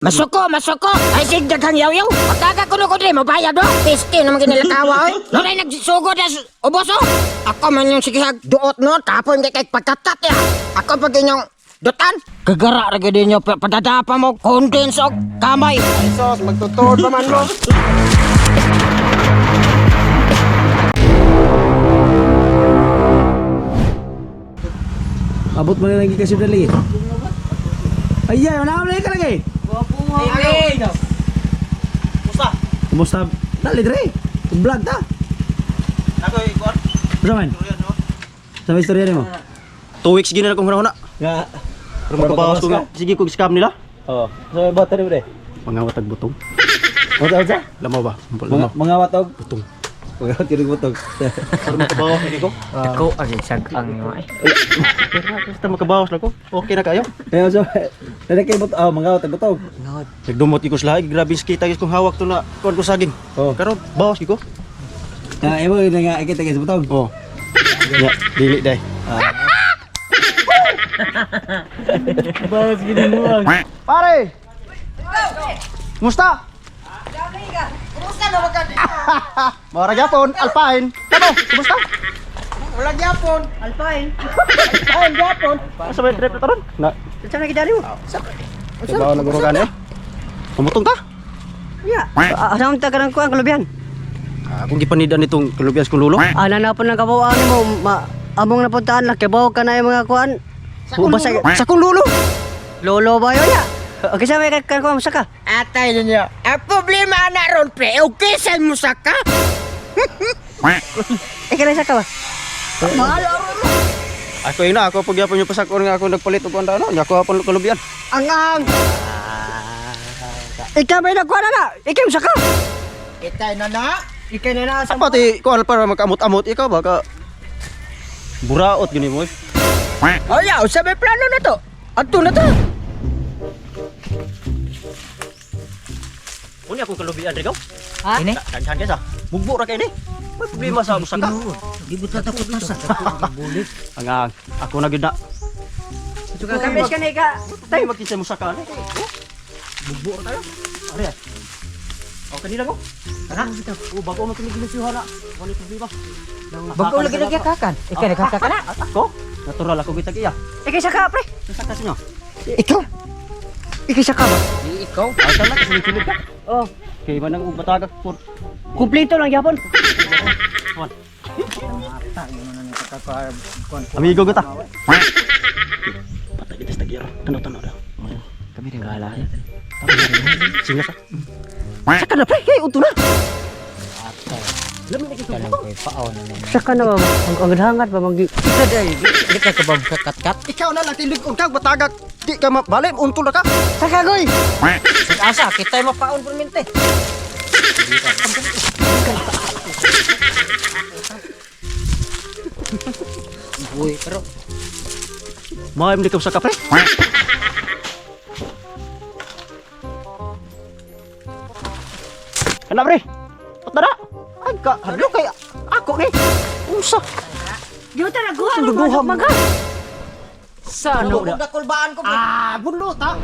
Masuko, masuko! Ay, sig daghang yaw-yaw! Pagkaga kuno ko dre, mabayad do! Piste naman ginilakawa, oy! Nunay nagsugod as ubos, oh! Ako man yung sigihag duot no, tapon kay kay pagkatat ya! Ako pag inyong dutan! Kagara ra gyud ninyo, padadapa mo, condense og kamay! Ay sos, magtutuod pa man mo. Abot mo na lagi kasi dali. Ay, ay, wala mo ka lagi. Kumusta? Kumusta? Dali dre. Vlog ta. Ako ikuan. Unsa man? Sa may istorya nimo? 2 weeks gina na akong hunahuna. Nga. Pero makabawas ko nga. Sige kog scam nila. Oh. Sa may bata ni bre. Pangawat ag butong. Unsa unsa? Lamaw ba? Mga Lamaw. mga watog. Butong. Mga watog butong. Pero makabawas lagi ko. Ako, ang sagang nyo, ay. Basta makabawas lang ko. Okay na kayo. Kaya unsa? Dali kay butong. Oh, mga watog butong. Nagdumot ko sa lahi. Grabe kita kung hawak to na kuan ko saging. Oh. Karon bawas ko. Nga imo nga ikita kay sa butong. Oh. Ya, dili dai. Bawas gid mo. Pare. Kumusta? Kumusta na ka Mora gyapon, alpain. Kamo, kumusta? Wala gyapon! Alpain! Alpain gyapon! Asa may trip na taron? Na. Saan na gidali mo? Sa bawa na guro gani. Pamutong ta. Ya. Asa man ta kanang kuan kalubihan? Akong gipanidan nitong kalubian sa kong lulo. Ana na po ng kabawaan nimo, ma among napuntahan lang kay bawo ka na yung mga kuan. Basta Sa kong lulo. lolo ba yun ya? Okay sa may kan kuan saka. Atay ninyo, ang problema na ron pre, okay sa musaka? Ikaw lang saka ba? Ako yun na, ako pag yapon yung pasakon nga ako nagpalit og kuan ano, nya ako hapon kalubian. Ang ang. Ikaw may nagkuan na. Ikaw saka. Itay na na! Ikaw na na sa Pati kuan para magkamot-amot ikaw ba ka buraot gini mo. Oh ya, usa may plano na to. Adto na to. Unya akong kalubian rigaw. Ha? Ini? Daghan kay sa. Mugbo ra kay ni. May problema sa musaka. Di ba takot na sa? Ang ang ako na gyud na. Kamis ka na ika. Tay magkinsa musaka ani. Mugbo ra tayo. Are. O kanila ko. Tara. O bago man kini ginusyuhan na. Wala problema. Bago lagi lagi kakan. Ikaw nagkakakan na. Ako? Natural ako gitag iya. Ikaw saka pre. Saka sinyo. Ikaw. Ikaw saka ba? Di ikaw. Ay tala kasulod ka. Oh, Kay man ang batagak por kumpleto lang gyapon. Amigo ko ta. Patay kita sa tagyara. Tanaw-tanaw daw. Kami rin wala. Singa sa. Saka na pre, kay uto na. Saka na ba? Ang ang hangat ba manggi. Ikaw dai, di ka kabab kat-kat. Ikaw na lang tilig ka batagak. Di ka mabali, untol na ka. Saka goy. Asa kita mapaon permente. Uy, pero Maayom di ka sa pre. Kana pre. Patara. Ay ka, hadlo kay ako ni. Unsa? Di ba ta nagkuha Ang duduha mo. Sa ano? nakulbaan ko. Ah, bunlo ta.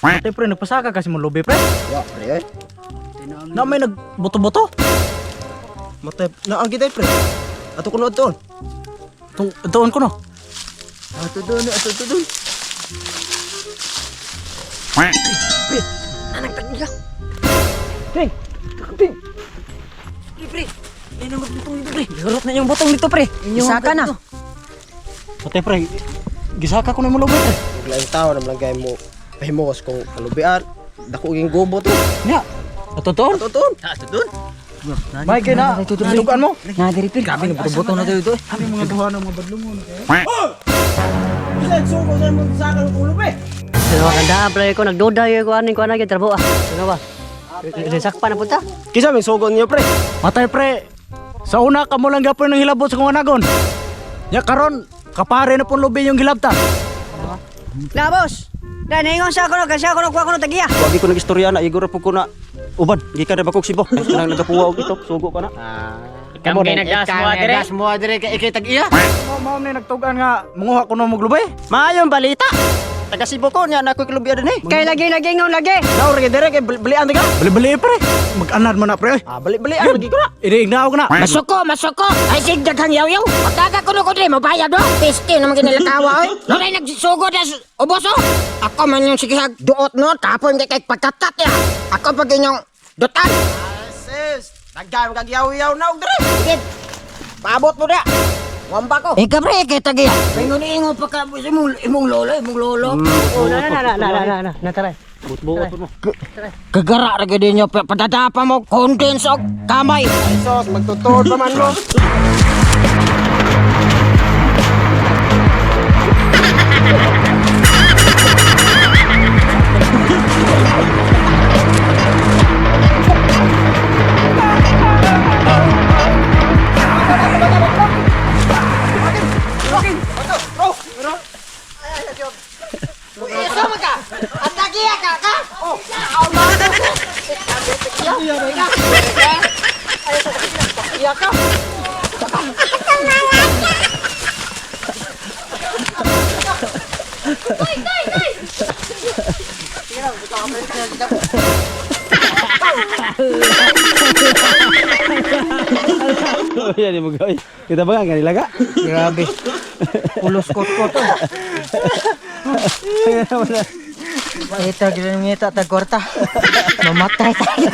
Ate pre, nagpasaka kasi mo lubi pre. Wa pre. Na may nagboto-boto. Matay na ang gitay pre. Ato kuno adtoon. Tung doon ko no. Ato doon, ato doon. Pre, pre. Lurot na yung butong dito, pre. Isaka na. Patay pre. Gisaka ko na mo lubi pre. Ug laing tao na malangay mo pahimos kung kalubian dako ging gubo to. Nya. Ato doon. Ato doon. Ato doon. May kay na. Tugan mo. Na diri pre. Grabe na butong na dito. Kami mga duha ng mga badlungon. Pero ganda pre ko nagduda ko aning kuan gyud trabaho ah. Ano ba? Sakpa na punta. Kinsa may sugo niyo pre? Matay pre. Sa una kamo lang gyapon ng hilabot sa kong anagon. Nya karon kapare na pong lubi yung gilabta. Na boss. Na ningon sa ako no kasi ako no kuha ko no tagiya. Wagi ko nag-istorya na igor po ko na uban gikan ra ba kog Cebu. Kanang nagapuwa og ito, sugo ko na. Kamo rin nagdas mo dire. Nagdas mo dire kay ikay tag-iya. Mao mao ni nagtugan nga manguha ko no maglubay. Maayong balita. Taga Cebu ko nya na ako'y kalubian din eh. Kay lagi lagi ngaw lagi. Naur ra dire kay balian ka. Bali-bali pre. Mag-anad man na pre. Oy. Ah, bali-balian lagi ko na. Iniignaw ko na. Masuko, masuko. Ay sig daghang yaw-yaw. Pagkaga kuno ko dre mobayad do. Piste naman ginilakawa oy. Nunay nagsugod as ubos oh. Ako man yung sige duot no, kapoy kay pagkatat ya. Ako pag inyong dutan. Sis, nagdam kag yaw-yaw na og dire. Sige. Paabot mo da. Wamba ko. Ikaw pre, kay tagiya. Ingon ingon pa ka imong imong lolo, imong lolo. Oh, na na na na na na na na taray. Buot-buot mo. Kagara ra gyud ninyo padadapa mo condense og kamay. Ay sos, magtutuod pa man mo. Iso man ka. At tagiya ka ka. Oh, Yan mo gawin. Kita ba nga kanila ka? Grabe. Ulos kot-kot. Ita gyud ngita tag kwarta. Mamatay tayo.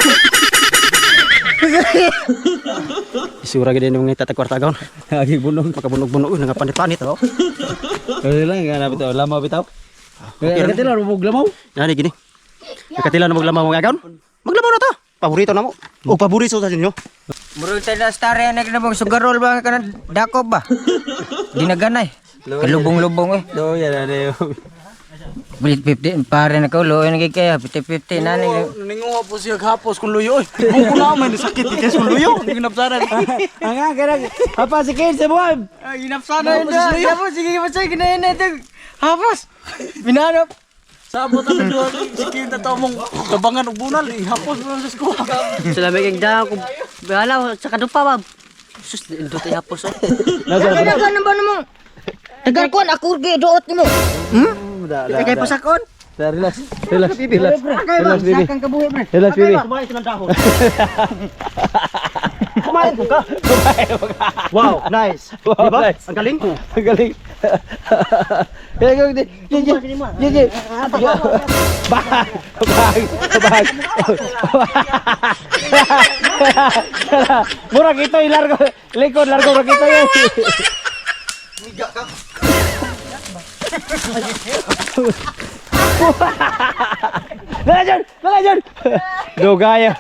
Isura gid nimo ngita tag kwarta gaon. Agi bunog. Makabunog-bunog nga panit-panit oh. Kaya lang nga na bitaw, lamaw bitaw. Okay, katila mo lamaw. Yani gini. Nakatila na maglamaw mga gaon. Maglamaw na ta. Paborito na mo. O paborito sa inyo. Murag tayo na star yan, nagna sugarol ba ka na dakop ba? Di na ganay. Kalubong-lubong eh. Do yan na Bilit 50, pare na ka ulo, yun kaya 50-50 na Ninguha po siya hapos kung luyo. Oy, kung ko na man sakit ikes kung luyo. Ginapsanan. Ang nga kanang hapa si Ken sa buwan. Ginapsana yun na. Tapos sige pa siya ginayin na ito. Hapos. Binanap. Sabot ang duha si Ken ta mong tabangan og bunal ihapos mo sa eskwela. Sila may kang kung bahala sa kadupa ba. Sus, indot ay hapos oh. Ano ba ba namang Tagal ko ako gi duot nimo. Kay pasakon. Relax, relax, relax. Relax, baby. Sakang kabuhi pre. Relax, baby. Kumain ka ng dahon. Kumain ko ka. Wow, nice. Wow, Diba? nice. Ang galing. Ang galing. Kaya ko, Gigi, Gigi. Bang, bang, bang. Murag ito, largo. Likod, largo, murag ito yun. Dala dyan! Dala dyan! Dugaya.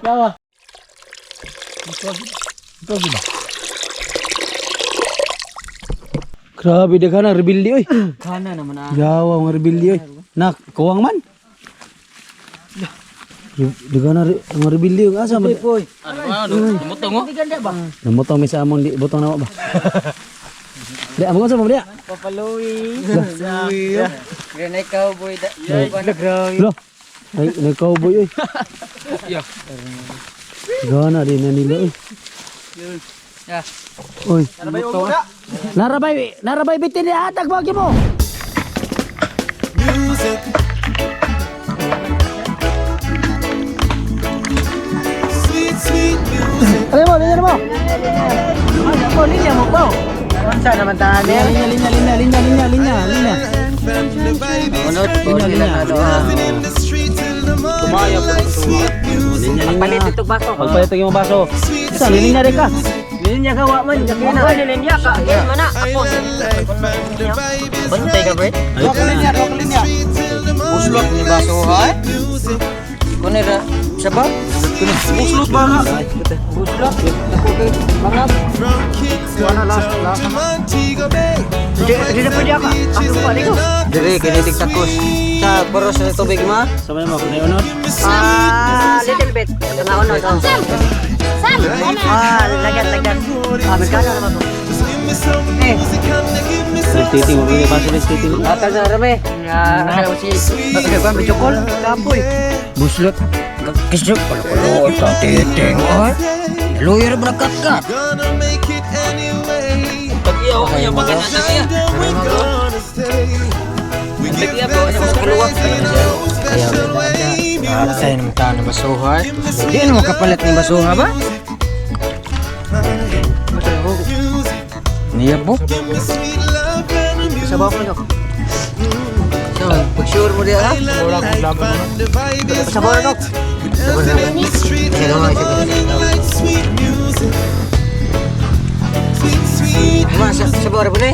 Lawa. Grabe daghan ang rebelde oy. Kana naman ah. Yawa ang rebelde oy. Nak, kuwang man. Daghan ang rebelde ang asa man. Ano oh? Namutong mi sa among di butong na ba. Di among sa mo dia. Papaluwi. Granay cowboy. Lo. Ay, nag cowboy oy. Gana din na nila oy. Yeah. Oy. Narabay, narabay bitin ni atag bagi mo. Alam mo, linya mo. Ako linya mo ba? Unsa naman tahan Linya, linya, linya, linya, linya, linya, linya. Unod po Linya, sila linya. na do. Linya, linya. Palit ito baso. Magpalit ang imong baso. Sa linya rin ka. Linya ka wa man. Ako linya ka. Yan man na. Ako. Bantay ka pre. Linya, linya. Uslot ni baso ha. Kuno ra sabaw. Buslot ba nga? Uslot. Ako kay mga Di na pwede ako. Ako pa ko. Dire kini takos. Sa boros sa tubig ma. Sama mo kung unod. Ah, little bit. Nga unod. oh. Sam. Sam. Ah, lagyan lagyan. Ah, magkano naman ko? Eh, Titing mo bigay baso ng titing. atas na rame. Ah, si Kwan Bichokol, kapoy. Buslot. Kisok kulo ta titing oy. Luyo ra nagkatkat. Gonna make it anyway. Pag-iyaw ko niya, maganda siya. Kinda we're gonna stay. We give thanks and praise in our own special way. Music, Atay naman tao ng basuha. give me Di sweet na makapalit ni basuha ba? music. Niya po. Give me sweet love and music. Sabaw ko na. So, pag-sure mo diha ha. Island life and the vibe is Sabaw na. right. We're dancing in the street in the morning light, sweet music. Sweet, sweet Ma, sa sabaw ra po ni.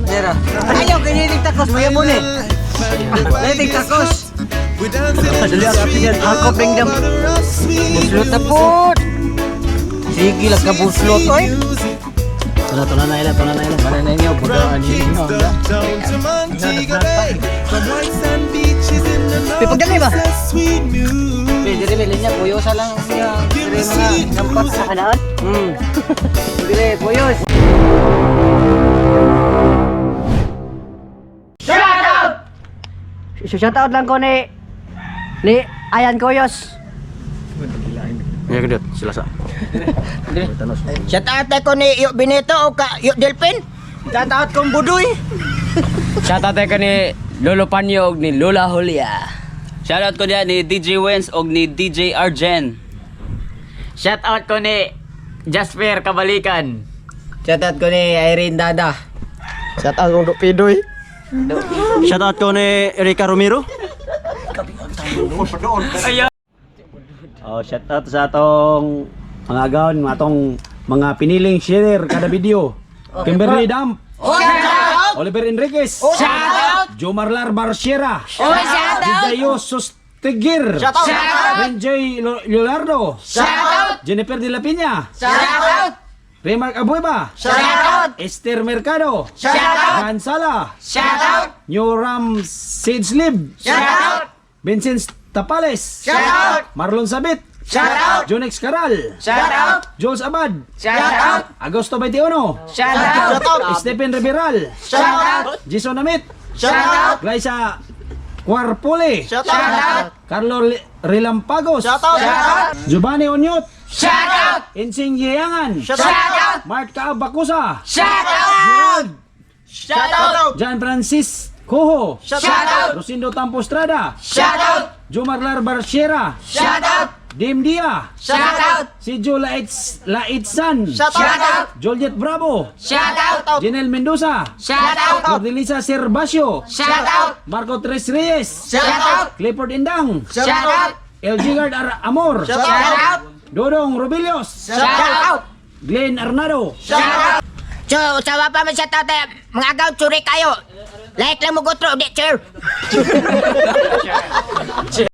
Nera. Ayaw kay ni takos mayabo ni. Nating takos. We're dancing in the street Hakop ring dam. sweet Buslot na po. Sige lang ka buslot oy. music. Tuna tuna na ila, tuna na ila. Mana na inyo From bugaan ninyo. Kingston down to Montego Bay, from white sand beaches in the north, pagdali ba? it's a sweet music. Dire dire linya puyosa lang niya. Give Dire me mga sweet nampak music. sa kanaon. Dire puyos. Shout out lang ko ni Ayan Koyos. Nga sila sa. Shout out ko ni Yo Benito o ka Yo Delpin. Shout out kong Budoy. Shoutout ko ni Lolo Panyo og ni Lola Julia. Shoutout ko diyan ni DJ Wens og ni DJ Arjen. Shoutout ko ni Jasper Kabalikan. Shout out ko ni Irene Dada. Shout out kong Pidoy. Shoutout ko ni Erika Romero. Oh, shout out sa atong mga agaon, mga atong mga piniling share kada video. Kimberly Dump. Oliver Enriquez. Shout out. Jomarlar Barciera. Oy, shout out. Didayo Sustigir. Shout out. Benjoy Leonardo. Shout out. Jennifer De La Peña. Shout out. Remark Abueva. Shout out. Esther Mercado. Shout out. Dan Sala. Shout out. New Ram Sidslib. Shout out. Vincent Tapales. Shout out. Marlon Sabit. Shout out. Jonex Caral. Shout out. Jules Abad. Shout out. Agosto 21. Shout out. Stephen Riberal. Shout out. Jason Amit. Shout out. Glyza Cuarpole. Shout out. Carlo Relampagos. Shout out. Giovanni Onyot. Shout out. Insing Yeangan. Shout out. Mark Kaabakusa. Shout out. Gerald. Shout out. John Francis Coho. Shout out. Rosindo Tampostrada. Shout out. Jomarlar Barciera. Shout out. Dim Dia. Shout out. Si Joe Laitsan. Shout out. Juliet Bravo. Shout out. Janelle Mendoza. Shout out. Cordelisa Servacio. Shout out. Marco Tres Reyes. Shout out. Clifford Indang. Shout out. LG Guard Amor. Shout out. Dodong Robilios. Shout out. Glenn Arnado. Shout out. So, sawa pa man shout out eh. Mga agaw, tsuri kayo. Like lang mo gutro, di chair.